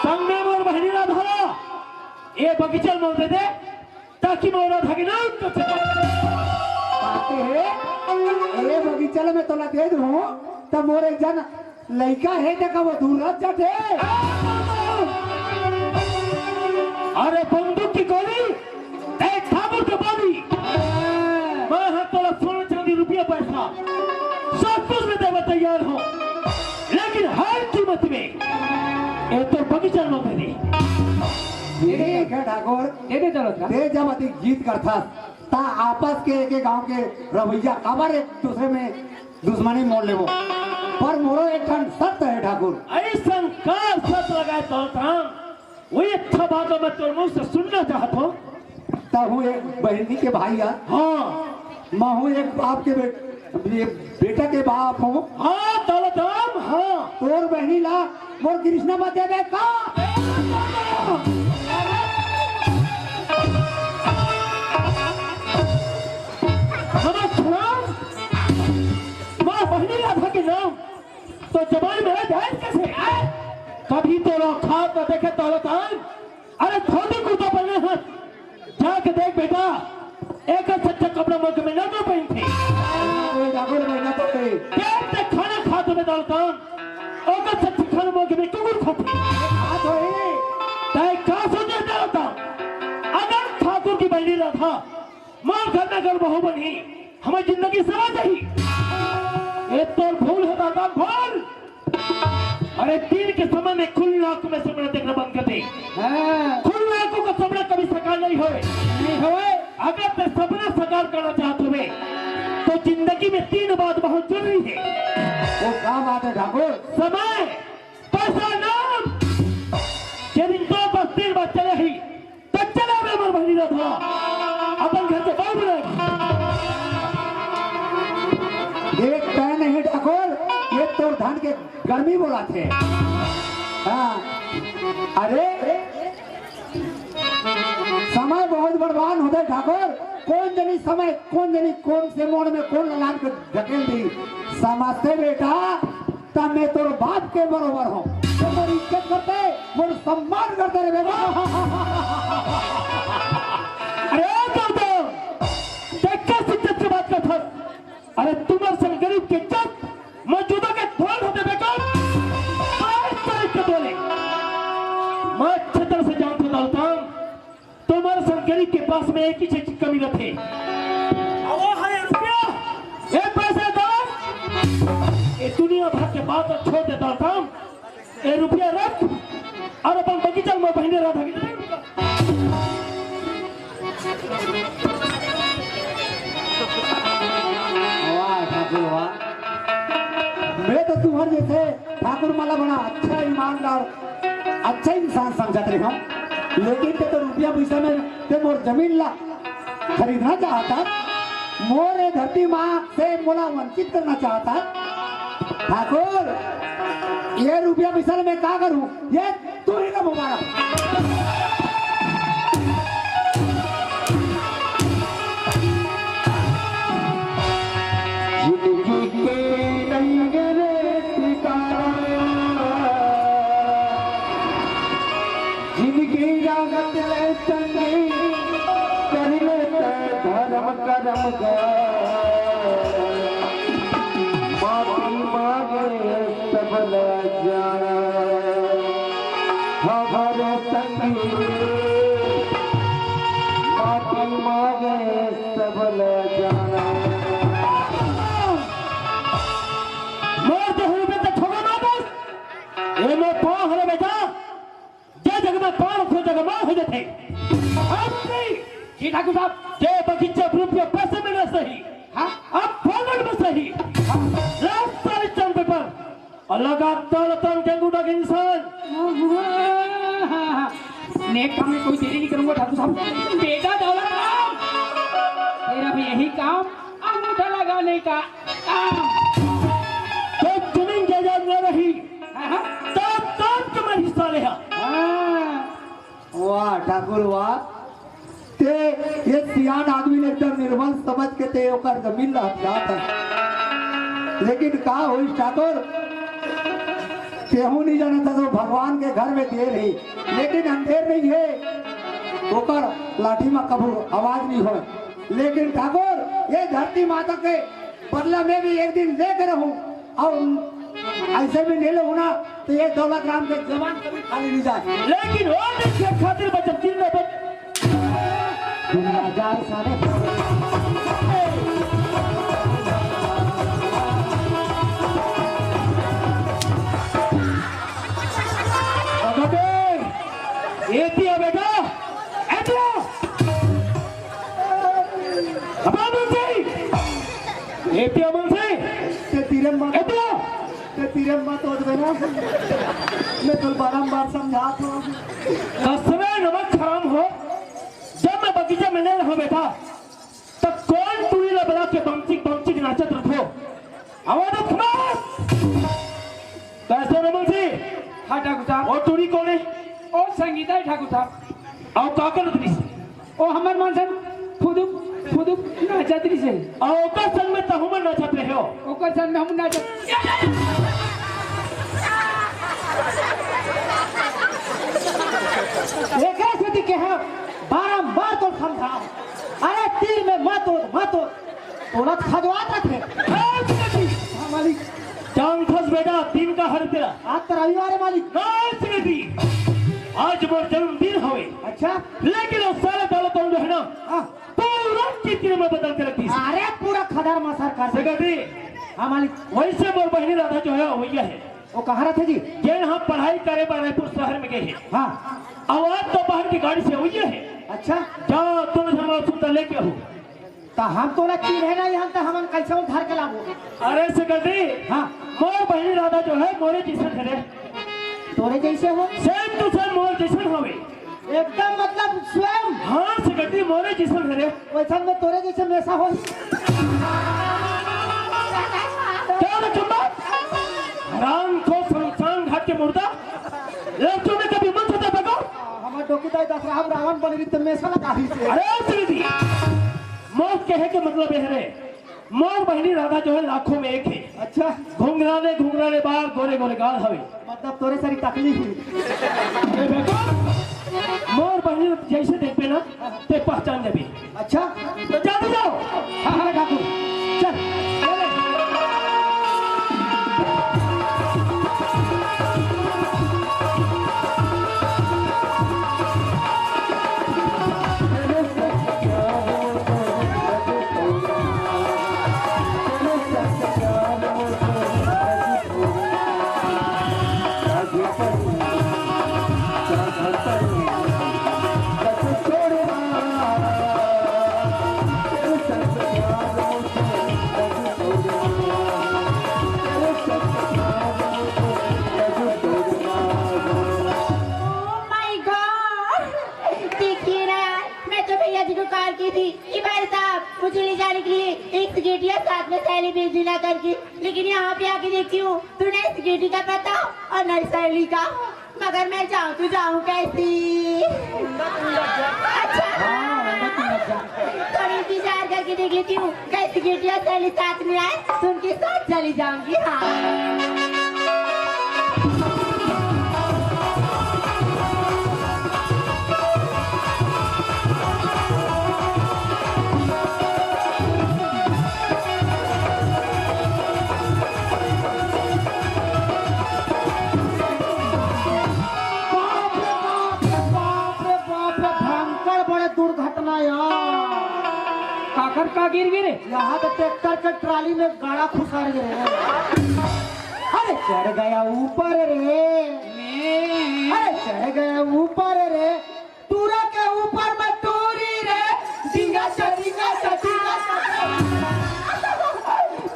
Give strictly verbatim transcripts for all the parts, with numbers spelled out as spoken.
संग में मोर बहिनी राधा ला ए बगीचा ल मोला दे दे, ताकि मोर राधा के नाम तो चले। बात हे, ए बगीचा ल मैं तोला दे दूं, त मोर एक झन लइका हे, देखा वो दूर रह जाथे। अरे बंदूक के गोली, ए ठाकुर के बाली, मैं ह तोला सोना चांदी रुपया पैसा सब कुछ में देवे तैयार हूँ, लेकिन हर कीमत में ए तोर बगीचा ल मोला दे दे। ठीक हे ठाकुर, दे दे चलो। ते जब अति जिद करथस, त आपस के एक गांव के रवैया काबर एक दूसरे में दुश्मनी मोड़ लेबो, पर मोरो एक ठन शर्त हे ठाकुर। अइसन का शर्त लगाए दौलत राम? वही अच्छा बात मैं तोर मुंह से सुनना चाहत हूँ। तहूँ एक बहिनी के भाई हस। हाँ। महूँ एक बाप के बे-, ये बेटा के बाप हूँ। हाँ, दौलत राम, हाँ। तोर बहिनी ला मोर कृष्णा म देबे का? हमर सुनाम, मोर बहिनी राधा के नाम तो जबान में है, जाहिर कैसे? कभी तो औकात न देखे दौलत राम। अरे धोती कुर्ता पहने हस, जाके देख बेटा, एक अच्छा कपड़ा मोर घर में ना तो पहनथे। अरे ठाकुर, मैं ना तो हे। पेट से खाना खात होबे दौलत राम, ओकर से अच्छा खाना मोर घर में कुकुर खाथे। खात होही। तैं का सोचे दौलत राम? अगर ठाकुर के बहिनी राधा मोर घर में अगर बहू बनही, हमर जिंदगी सवर जाही। ए तोर भूल हे दौलत राम, भूल। अरे दिन के समय में खुल्ला आंखों में सपना देखना बंद कर दे। हाँ। खुल्ला आंखों का सपना कभी साकार नहीं होए। नहीं होए। अगर तैं सपना साकार करना चाहत होबे, तो जिंदगी में तीन बात बहुत जरूरी हे। वो का बात हे ठाकुर? समय, पैसा, नाम। यदि तोर पास तीन बात चले ही, त चला बे मोर बहिनी राधा, अपन घर के बहू बना। देख, तैं नहीं ठाकुर, ये तोर धन के गर्मी बोलाथे। हाँ, अरे समय बहुत बलवान होथे ठाकुर, कोन जनी समय, कोन जनी कोन से मोड़ में कोन ला लान के ढकेल दी। समझते बेटा, त मैं तोर बाप के बरोबर हूँ। तो मोर इज्जत करते, मोर सम्मान करते रे बेटा। अरे गौतम, तैं कस इज्जत के बात करथस? अरे तुम्हर सन गरीब के इज्जत मैं जूता के धूल होथे बेटा। आज तारीख के बोले, मैं अच्छे तरह से जानता हूँ दौलत राम, तुम्हर सन गरीब के पास में एक ही चीज की कमी रथे। अउ वो हे रुपया। ए पैसा दौलत, ए दुनिया भर के बात छोड़ दे दौलत राम, ए रुपया रख अउ अपन बगीचा में बहिनी राधा के। वाह ठाकुर वाह, मैं तो तुम्हर जैसे ठाकुर मन ला बड़ा अच्छा, ईमानदार, अच्छा इंसान समझत रहे हूँ, लेकिन तैं तो रुपया पैसा में तैं मोर जमीन ला खरीदना चाहत हस, मोर ए धरती माँ से मोला वंचित करना चाहत हस। ठाकुर, ये रुपया पैसा ला मैं का करूँ? ये तू ही ना मुबारक। जिंदगी के नैया रे ठिकाना, जिंदगी लागत ले संगी, कर ले तैं धर्म करम का। माफी मांगे सब ला जाना, हमारे संगी। माफी मांगे सब ला जाना। मोर देह में तो ठोका ना बस। ए मोर पाँव हरे बेटा, जे जगह में पाँव रखो, जगह माँ हो जाते। अब नहीं। जी ठाकुर साहब। जे बगीचा रुपया पैसे में ना सही। हाँ। अब फोकट में सही। हाँ। लाओ सारे चांद पेपर। अलग आप दौलतन के गुंडा के इंसान। नेक काम में कोई देरी नहीं करूंगा ठाकुर साहब। बेटा दौलत राम, तेरा भी यही काम, अंगूठा लगाने का काम। तो जमीन जायदाद न रही, हाँ, हाँ। तो काम तुम्हारी साले हा। हाँ। वाह ठाकुर वाह, ते ये सियान आदमी ने एकदम निर्बल समझ के ते ओकर जमीन ला हथियात हे। लेकिन का होइस ठाकुर, केहू नहीं जानता तो भगवान के घर में देर ही, लेकिन अंधेर नहीं है, ओकर लाठी में कभू आवाज नहीं होय। लेकिन ठाकुर, ये धरती माता के बदला मैं भी एक दिन लेके रहूं, और ऐसे भी नहीं रहूं ना, तो ये दौलत राम के जवान कभी खाली नहीं जाए। लेकिन वो दिन के खातिर बचब दिन में बच- दुनिया जाए सारे। अबे, एतिया बेटा, एतिया। अबे, अमन सिंह, एतिया अमन सिंह, ते तीरे मत, एतिया। ते तीरे मत हो जबे ना। मैं तो बारंबार समझात हूँ। कसरे नमक हराम हो, जब मैं बगीचा में नहीं रहूं बेटा, त कोन टूरी ला बला के बमचिक बमचिक नाचत रथो? आवाज उठ मत। कैसे रमन सिंह? हाँ ठाकुर साहब। ओ टूरी कोन है? ओ संगीता है ठाकुर साहब। अउ का करत रहिस? ओ हमर मन सन फुदुक फुदुक नाचत रहिस है। अउ ओकर संग में तहू मन नाचत रहे हो? ओकर संग में हम नाचत। एकरा सेती के हम बारंबार तो समझाव। अरे तीर में मत ओद, मत ओद। तोला तो खजवात रथे। हाँ, सेक्रेटरी। हाँ, मालिक। जानथस बेटा, दिन का हर तेरा। आज तो रविवार है, मालिक। ना, सेक्रेटरी। आज मोर जन्मदिन हवे। अच्छा। लेकिन वो साला दाला कौन जो है ना, हाँ। पूरा चित्र में बदल के रख दिस। अरे, पूरा खदर मसर कर दे। सेक्रेटरी। हाँ, मालिक। वैसे मोर बहिनी राधा जो है, वही है। वो कहाँ रहते जी? जेन हम पढ़ाई करे बर रायपुर शहर में गए हैं। हाँ। अब आज तो बाहर की गाड़ी से हुई है। अच्छा। जाओ, तुम हमारा सूता लेके आओ। त हम तोला चिन्हे नहीं हन, त हमन कैसे उधार के लाबो? अरे सेक्रेटरी, हाँ। मोर बहिनी राधा जो है, मोरे जैसन है रे। तोरे जैसे हो? Same to same मोर जैसन हवे। एकदम मतलब स्वयं? हाँ सेक्रेटरी, मोरे जैसन है रे। वैसन में तोरे जैसे मेसा हो? क्या रे चुम्बक? हराम को शमशान घाट के मुर्दा। लड़कियों में कभी मन होता देखो? हमार डोकी दाई दशहरा में रावण बन रही त मेसा लगा ही से। अरे सेक्रेटरी, मोर कहे के मतलब ये है रे, मोर बहिनी राधा जो है लाखों में एक है। अच्छा। घुंघराले घुंघराले बाल, गोरे गोरे गाल हवे। मतलब तोरे सारी तकलीफ हुई। ए बेटा, मोर बहिनी जैसे देखबे ना, ते पहचान जाबे। अच्छा। तो जल्दी जाओ। हाँ, हाँ, ठाकुर। चल। Oh my God! देखिए ना यार, मैं तो भैया जी को कॉल की थी कि भाई साहब, मुझे ले जाने के लिए एक सिगरेट या साथ में सैली भेज देना करके, लेकिन यहाँ पे आके देखती हूँ, तूने सिगरेट का पता और न सैली का। मगर मैं जाऊँ तो जाऊँ कैसी? अच्छा, हाँ, मैं तो मर जाऊँ। थोड़ी इंतजार करके देख लेती हूँ, कैसी गेटिया सैली साथ में आए तो उनके साथ चली जाऊंगी। हाँ। बाप रे बाप रे बाप रे बाप रे, भयंकर बड़े दुर्घटना यार। काकर का गिर गिरे? यहाँ तो ट्रैक्टर के ट्राली में गाड़ा खुसार गिरे। अरे चढ़ गया ऊपर रे, अरे चढ़ गया ऊपर रे, टूरा के ऊपर में टूरी रे, डिंगा चा, डिंगा चा, डिंगा चा।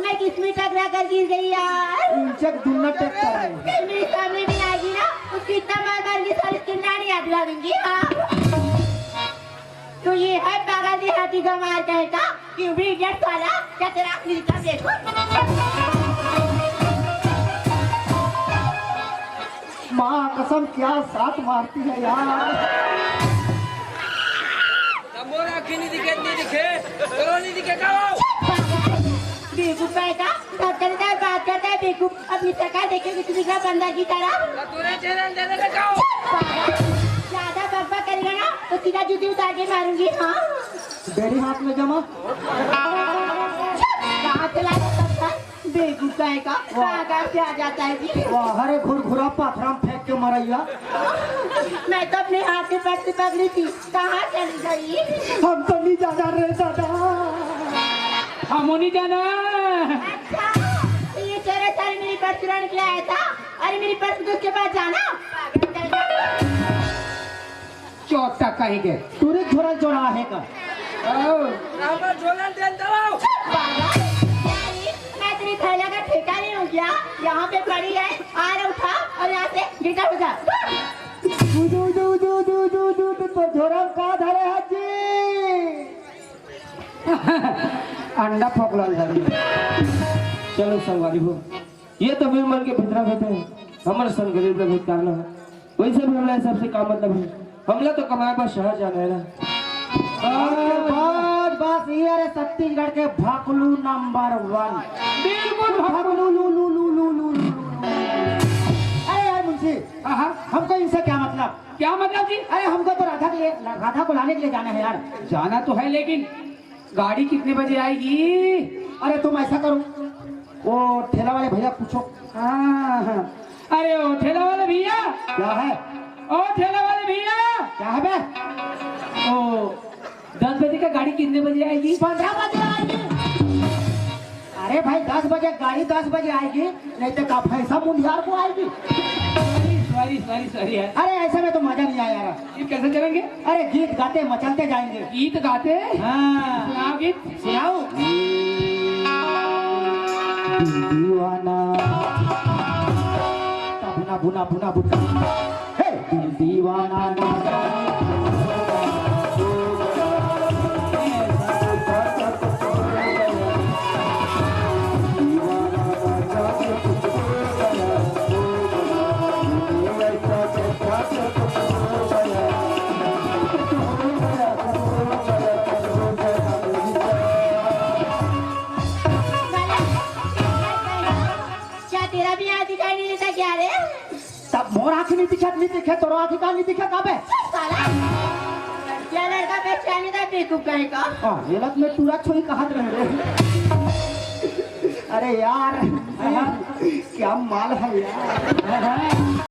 मैं किसमें टकरा कर गिर गई यार? इंचक दुन्ना ट्रैक्टर है। कल मेरे सामने नहीं आएगी ना, उसको इतना मार मारूंगी, सारी उसकी नानी याद दिला दूंगी। हाँ। तो ये है पागल देहाती गंवार कहता कि वीडियो साला क्या तेरा मिलता देखो। माँ कसम, क्या साथ मारती है यार। मोर आँखी नहीं दिखे, नहीं दिखे, करो नहीं दिखे, करो। बेवकूफ कहीं का, धक्का देता है, बात करता है, बेवकूफ। अपनी शक्ल देखेगी तो दिख रहा बंदर की तरह। तो तूने चैनल दे दे बेटा। पागल, ज्यादा बकबक करेगा ना तो सीधा जूती उतार के मारूंगी। हाँ। बेरी हाथ में जमा। कहाँ से लाया सब? बेवकूफ कहीं का, वाह। कहाँ कहाँ से आ जाता है जी? वाह, अरे घुरघुरा पाथरा में फेंक के मरैया। मैं तो अपने हाथ से पर्स पकड़ी थी, कहाँ चली गई? हम तो नहीं जाना रे दादा। हम नहीं जाना। अच्छा, तो ये चोर सारे मेरी पर्स चुराने के लिए आया था और मेरी पर्स को उसके पास जाना। चोटा कहीं के। टूरी झोरल चोरा है का? ओ। रामा झोलन दे दबाओ। बाबा, यारी, मैं तेरी थैला का ठेका नहीं हूँ क्या? यहाँ पे पड़ी है, आ रहा उठा और यहाँ से गिरता हो जा। उदू, उदू, उदू, उदू, उदू, उदू, तो झोरल का धरे हाजी? अंडा फोकला धरे। चलो संगवारी हो, ये तो मेरे मन के भीतरा भीतर हमर संग गरीब ला बहुत कारण है। वैसे भी हमला सबसे का मतलब है, हमला तो कमाए बर शहर जाना है ना। बस, बस, ये रे छत्तीसगढ़ के भकलू नंबर वन। बिल्कुल भकलू। भकलू, लू, लू, लू। अरे यार मुंशी, हाँ, हाँ। हमको इनसे क्या मतलब? क्या मतलब जी? अरे हमको तो राधा के लिए, राधा को लाने के लिए जाना है यार। जाना तो है, लेकिन गाड़ी कितने बजे आएगी? अरे तुम ऐसा करो, वो ठेला वाले भैया पूछो। हाँ, हाँ। अरे ओ ठेला वाले भैया। क्या है? ओ ठेला वाले भैया। क्या है बे? ओ, दस बजे का गाड़ी कितने बजे आएगी? पन्द्रह बजे आएगी। अरे भाई, दस बजे गाड़ी, दस बजे आएगी, नहीं तो का भैंसा मुंधियार को आएगी? सॉरी, सॉरी, सॉरी, सॉरी यार। अरे ऐसे में तो मजा नहीं आया यार। फिर कैसे चलेंगे? अरे गीत गाते मचलते जाएंगे। गीत गाते? हाँ। सुनाओ गीत। सुनाओ। दिल दीवाना। तबना बुना बुना बुना। हे, दिल दीवाना ना जाने। क्या तेरा भी आँख दिखाई नहीं देता क्या रे? तब मोर आँख नहीं दिखत, नहीं दिखे, तोर आँख का नहीं दिखे, का बे? साला, लड़किया लड़का पहचान नहीं था, बेवकूफ कहीं का। हाँ, ये लत में टूरा छोई कहत रहे रे। अरे यार, क्या माल है यार।